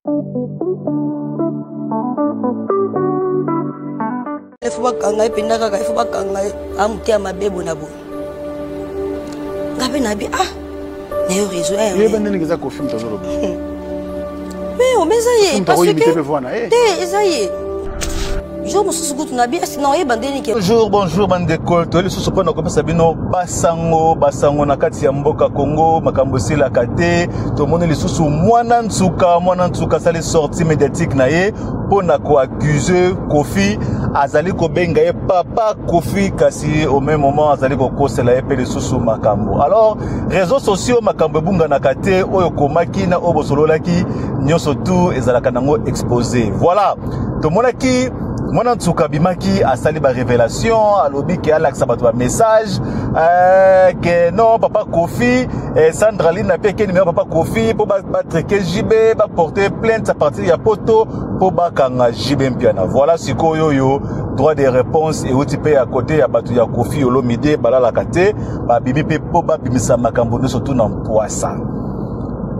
Ifo bakanga ye mpenza kaka ifo bakanga ye amoteya mabe bona boye nga mpe nabi ah nayo réseau eh, yeba ndenge eza kofi moto azoloba mais ome eza ye parce que te eza ye jour mosusu kutu nabi esi na oyeba ndenge ke bonjour bonjour bandeko toyeli lisusu mpo na kopesa bino basango basango na kati ya mboka congo makambo esilaka te tomoni lisusu mwana nsuka mwana nsuka asali sortie médiatique na ye mpo na koaccuse kofi azali kobenga ye papa kofi kasi au même moment azali kokosela ye mpe lisusu makambo alors réseaux sociaux makambo ebunganaka te oyo okomaki na oyo bosololaki nyonso tu ezalaka nango expose voilà tomonaki mwana nsuka abimaki asali barévélation alobi ke alakisa bato bamessage euh, ke non papa kofi eh, sandra lina mpe eke nimero papa kofi mpo batreke jb baporte plainte à partir ya poto mpo bakanga jb mpiana voilà sikoyo oyo droit de réponse euti mpe ya kote ya bato ya kofi olomide balalaka te babimi mpe mpo babimisa makambo nyonso tu na mpwasa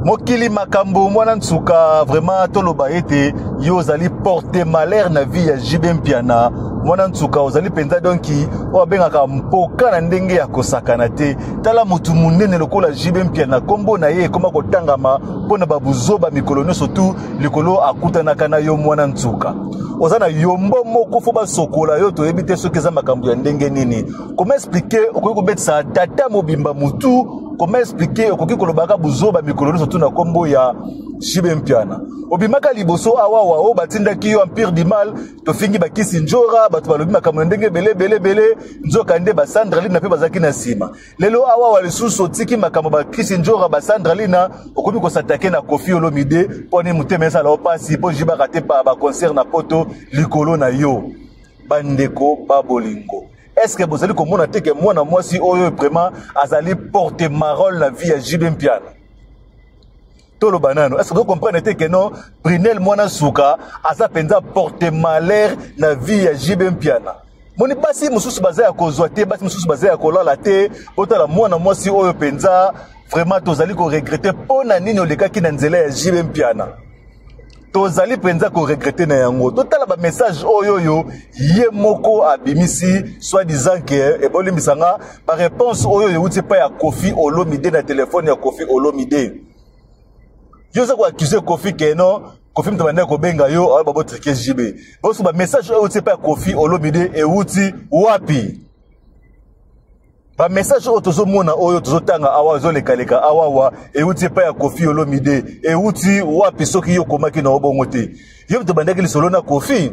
mokili makambo mwana nsuka vraiment toloba ete yo ozali porte malheur na vie ya JB Mpiana mwana nsuka ozali mpenza donki oyo abengaka mpoka na ndenge ya kosakana te tala motu monene lokola JB Mpiana nkombo na ye ekoma kotangama mpo na babuzoba mikolo nyonso tu likolo akutanaka na yo mwana nsuka oza na yombo moko fo basokola yo toyebi te soki eza makambo ya ndenge nini koma explike okoki kobetisa tata mobimba motu Comment expliquer okoki kolobaka buzoba mikolo nyonso tu na nkombo ya JB Mpiana obimaka liboso awawa oyo batindaki yo empire du mal tofingi bakisi njora bato balobi makambo na ndenge ebele ebele ebele nzoka nde basandralina mpe bazalaki na nsima lelo awawa lisusu otiki makambo bakisi njora basandralina okomi kosatake na kofi olomide mpo nini motema esala yo mpasi mpo JB akate baconcert na poto likolo na yo bandeko babolingo est ce que bozali komona te ke mwana mwasi oyo vraiment azali porte marole na vie ya JB Mpiana toloba nano est ce que comprendre te ke non Brunel mwana suka aza mpenza porte malheur na vie ya JB Mpiana moni basi mosusu baza ya kozwa te basi mosusu baza ya kolala te botala mwana mwasi oyo mpenza vraiment tozali koregrete mpo na nini olekaki na nzela ya JB Mpiana tozali mpenza koregrete na yango totala bamessage oyo oyo ye moko abimisi soit disant ke ebolimbisa nga bareponse oyo euti epai ya kofi olomide na telefone ya kofi olomide yo oza koaccuse kofi ke non kofi moto abandaki kobenga yo ayo babotrike jb boso bamessage oyo euti epai ya kofi olomide euti wapi ba message oyo tozomona oyo tozotanga awa ezolekaleka awawa euti epai ya kofi olomide euti wapi soki yo okomaki na obongo te yo moto obandaki lisolo na kofi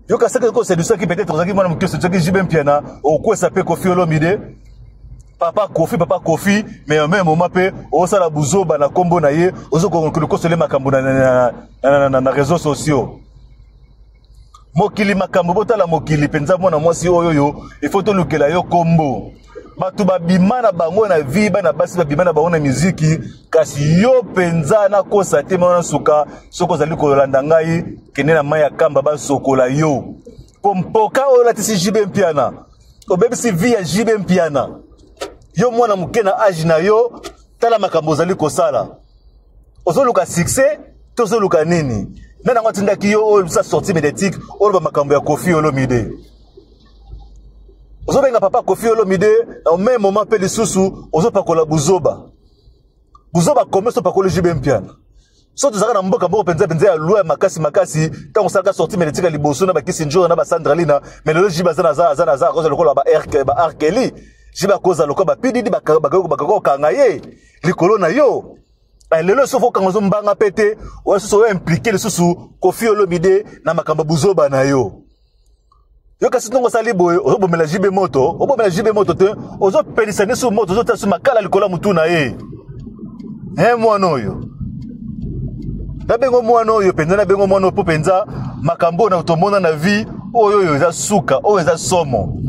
yo kasaki osedusaki peut-être ozalaki mwana moke osedusaki jb mpiana okwesa mpe kofi olomide papa kofi papa kofi mais en même moment mpe osala buzoba na nkombo na ye ozokolokosole makambo na, na, na, na, na, na réseaux sociaux mokili makambo botala mokili mpenza mwana mwasi oyo oyo ifo tolukela yo kombo bato babima na bango na vie bana basi babima na bango na miziki kasi yo mpenza nakosa te mwana nsuka soki ozali kolanda ngai kende na mai ya kamba basokola yo mpo mpoka oyo olatisi jb mpiana obebisi vie ya jb mpiana yo mwana moke na age na yo tala makambo ozali kosala ozoluka succès to ozoluka nini nani yango atindaki yo oyo bisa sortie médiatique oloba makambo ya kofi olomide ozobenga papa kofi olomide na même moment mpe lisusu ozopakola buzoba buzoba kombe sopakoli jb mpiana so tozalaka na mboka moko mpenza mpenza ya loi ya makasi makasi ntango osalaka sortie médiatique ya liboso na bakisi njora na basandralina mais lelo jb aza naza aza naza akoza lokola ba arkeli jb akoza lokola ba pdd bakoki kokanga ye likolo na yo eh, lelo soki okanga ozo mbanga mpe te oya susu oyo implike lisusu kofi olomide na makambo ya buzoba na yo yo kasi ntongo osali boye ozobomela jb moto obomela jb moto te ozopelisa nde su moto ozotia su makala likolo ya motu na ye e mwana oyo nabengo mwana oyo mpenza nabengo mwana oyo mpo mpenza makambo oyo tomona na vie oyo oyo eza suka oyo eza somo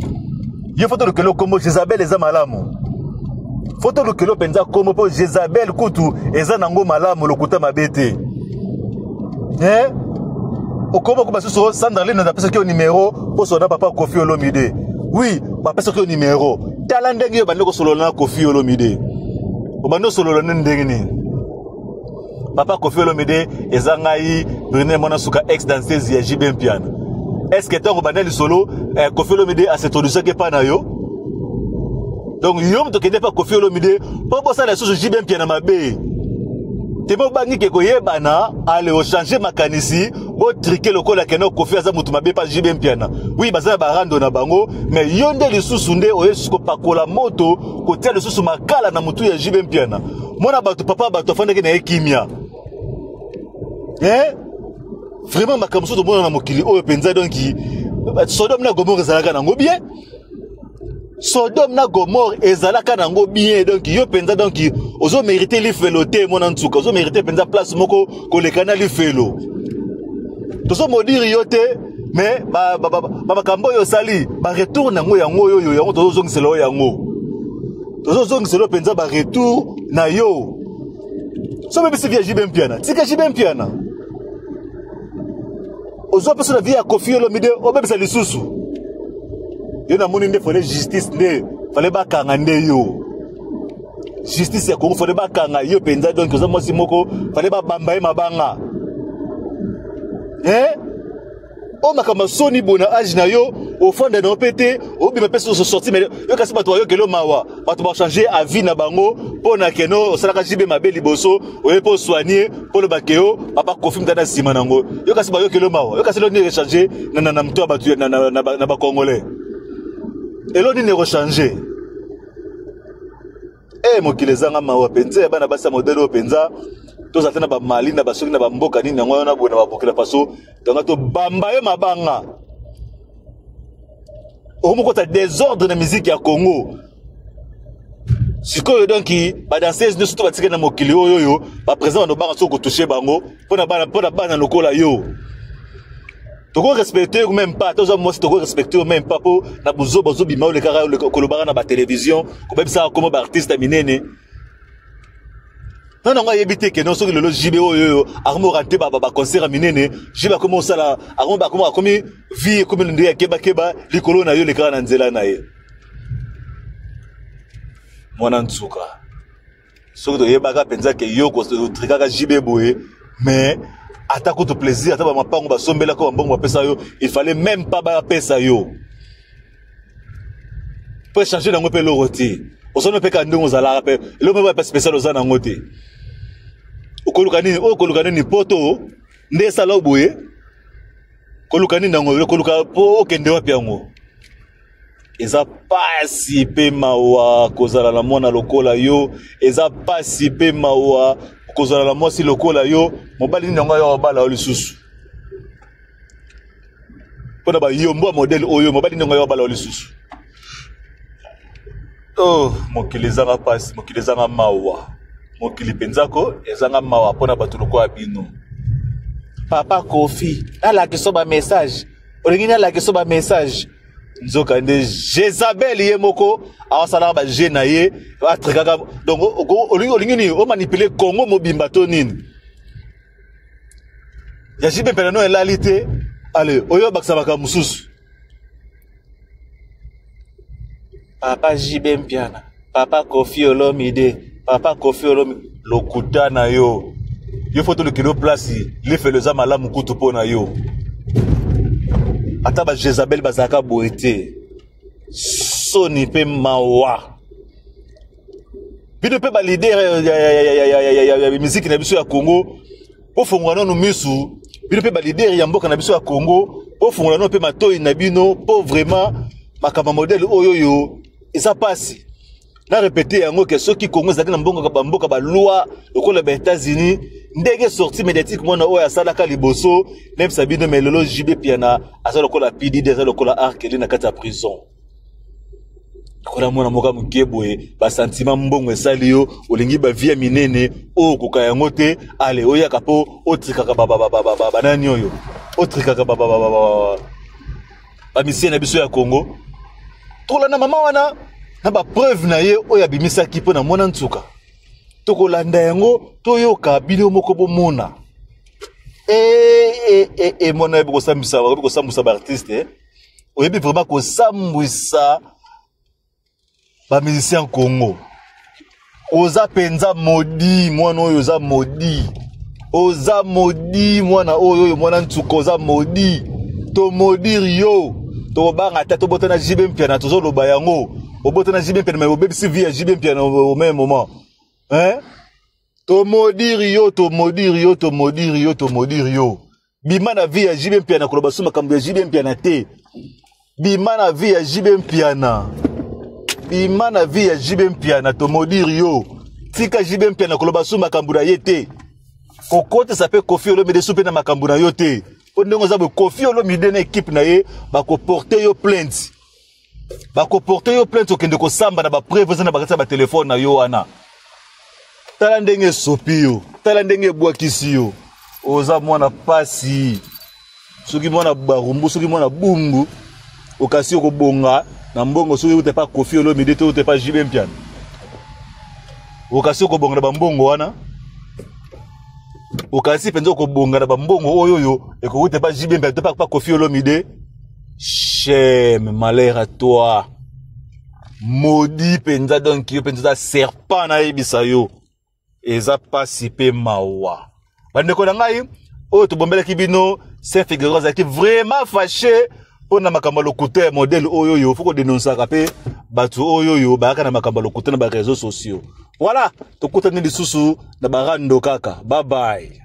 yo fo tolukela nkombo jezabel eza malamu fo tolukela mpenza nkombo mpo jezabel kutu eza nango malamu lokuta mabe te eh? okoma ko basusu oh, sandra lina napesaki yo nimero mpo solola na papa kofi olomide oui bapesaki yo nimero tala ndenge yo obandi kosolola na kofi olomide obandi osolola nde ndenge nini Papa Koffi Olomide, eza ngai Brunel mwana suka ex danseuse ya JB Mpiana. Est-ce que ntango banda lisolo eh, Koffi Olomide asintroduisaki epai na yo? Donc yo moto okende epa Koffi Olomide mpo bosala lisusu JB Mpiana mabe te, bobangi ke koyebana, ale ochange makanisi, botrike lokola keno Koffi aza moto mabe pa JB Mpiana. Oui, baza na barando na bango, mais yo nde lisusu nde oye lisusu kopakola moto, kotia lisusu makala na motu ya JB Mpiana. Mwana bato, papa bato afandaki na ye kimia, eh? Vraiment makambo mosusu tomona na mokili oyo mpenza, donc Sodome na Gomore ezalaka nango bien, Sodome na Gomore ezalaka nango bien. Donc yo mpenza, donc ozomérite lifelo te, mwana nsuka, ozomérite mpenza place moko koleka na lifelo. Tozomodire yo te, mais bamakambo oyo osali, baretour nango yango oyo, yango tozozongisela oyo, yango tozozongisela mpenza baretour na yo. So obebisi vie ya JB Mpiana, tika JB Mpiana. Ozwa mpe so na vie ya Koffi Olomide, obebisa lisusu yo. Namoni nde fale justice, nde fale bakanga nde yo. Justice ya Kongo, fale bakanga yo mpenza. Donc oza mwasi moko fale babamba ye mabanga, eh? Oyo makambo ya soni boye na age na yo, ofanda na yo mpe te, obima mpe soso sorti, mais yo kasi bato bayokeli yo mawa, bato bachange avis na bango mpo na keno osalaka JB mabe liboso, oye mpo osoigne mpo olobake yo papa Koffi mutana na nsima nango. Yo kasi bayokeli yo mawa, yo kasi elo nini echange na moto ya bato na bacongolais? Elo nini ekochange? E mokili ezanga mawa mpenza ya bana basi ya modele oyo mpenza. Tozala te na bamali na basoki na bamboka nini yango wana boye na baburkina Faso, tonga tobamba ye mabanga. Okomokota désordre na musique ya Congo sikoyo. Donc badanseuse nyonso to batikali na mokili oyo, oyo baprésident bandobanga soki kotouche bango mpona bana lokola yo. Tokorespecte yo même pas, toza mwasi, tokorespecte yo même pas mpo na buzoba ozobima, olekaka kolobaka na batelevizio, kobebisaka komo baartiste ya minene. Nano yango ayebi te keno soki lelo JB oyo oyo akomi orante baconcert ya minene, JB akomi osala, akomi akomi vie ekomi nde ya kebakeba likolo na yo, elekaka na nzela na ye. Mwana nsuka, soki toyebaka mpenza ke yo otrikaka JB boye, mais ata kutu plaisir, ata bamapango basombelaka, bambongo bapesa yo, il fallait même pas bapesa yo mpo echange nango mpe eloko te. Osali mpe kaka ndenge ozalaka, mpe eloko mpe mpe spécial oza nango te. Okoluka nini oyo? Koluka nini? Poto nde esala boye. Koluka nini yango? Koluka mpo okende wapi? Yango eza pasi mpe mawa kozala na mwana lokola yo, eza pasi mpe mawa kozala na mwasi lokola yo. Mobali nini yango ayo obala yo lisusu mpo na bayombo ya modele oyo? Mobali nini yango ayo obala yo lisusu? Oh, mokili ezanga pasi, mokili ezanga mawa, mokili mpenza ko ezanga mawa mpo na bato lokola bino. Papa Koffi, nalakisa bamessage, olingi nalakisa bamessage, nzoka nde Jezabel ye moko awasalaka baje na ye, atrikaka. Donc olingi nini? Omanipule Congo mobimba to nini? Ya JB mpena no elali te, ale oyo obakisa makambo mosusu. Papa JB Mpiana, papa Koffi Olomide, papa Koffi Olomide, lokuta na yo. Yo fo tolukeli yo place, lifelo eza malamu kutu mpo na yo. Ata bajezabel bazalaka boye te. Soni mpe mawa. Bino mpe balider ya miziki na biso ya Congo, bofongola nanu misu. Bino mpe balider ya mboka na biso ya Congo, bofongola nanu mpe matoi na bino, mpo vraiment makambo ya modele oyo oyo eza mpasi. Na répété yango ke soki Congo ezalaki na mbongo, bamboka baloi lokola ba États-Unis, ndenge sortie médiatique mwana oyo asalaka liboso, nayebisa bino, mais lelo JB Piana aza lokola PDD, aza lokola Arkeli na kati ya prison, lokola mwana moko moke boye. Basentiment mbongo esali yo olingi bavie ya minene oyo okoka yango te. Ale oyaka mpo otrikaka banani oyo, otrikaka bamisie na biso ya Congo. Tokolanda mama wana na bapreuve na ye oyo abimisaki mpo na mwana nsuka. Tokolanda yango, toyoka bino moko bomona. E, e, e, e, mwana oyebi kosambisa, oyebi kosambwisa baartiste, oyebi vraiment kosambwisa bamusicien Congo. Oza mpenza modi, mwana oyo oza modi. Oza maudit mwana oyo oyo mwana nsuka, oza maudit. Tomaudire yo. Tokobanga ata tobota na JB Mpiana, tozoloba yango. Obota na JB Mpiana mais obebisi vie ya JB Mpiana au même moment. Hein? Tomaudire yo, tomaudire yo, tomaudire yo, tomaudire yo. Bima na vie ya JB Mpiana, koloba su makambo ya JB Mpiana te. Bima na vie ya JB Mpiana. Bima na vie ya JB Mpiana, tomaudire yo. Tika JB Mpiana koloba su makambo na ye te. Kokotisa pe Koffi Olomide su pe na makambo na yo te. Po ndenge oza boye, Koffi Olomide na équipe na ye bakoporte yo plainte. Bakoporte yo plainte, okende kosamba na ba preuve eza na bakati ya ba telefone na yo wana. Tala ndenge esopi yo, tala ndenge ebwakisi yo. Oza mwana pasi. Soki mwana barumbu, soki mwana bumbu, okasi okobonga na mbongo soki ute pa Koffi Olomide to ute pa JB Mpiana. Okasi okobonga na bambongo wana. Okasi mpenza okobonga na bambongo oyo oyo ekowuta pa JB Mpiana to pa Koffi Olomide. Shame, malheur à toi. Maudit mpenza, donc yo mpenza oza serpent, nayebisa yo. Eza pasi pe mawa. Bandeko na ngai, oyo tobombelaki bino, Saint Figaro azalaki vraiment fâché mpo na makambo ya lokuta ya modèle oyo oyo fo kodénonçaka mpe bato oyo oyo bayaka na makambo ya lokuta na ba réseaux sociaux. Voilà, tokutani lisusu na barando kaka. Bye bye.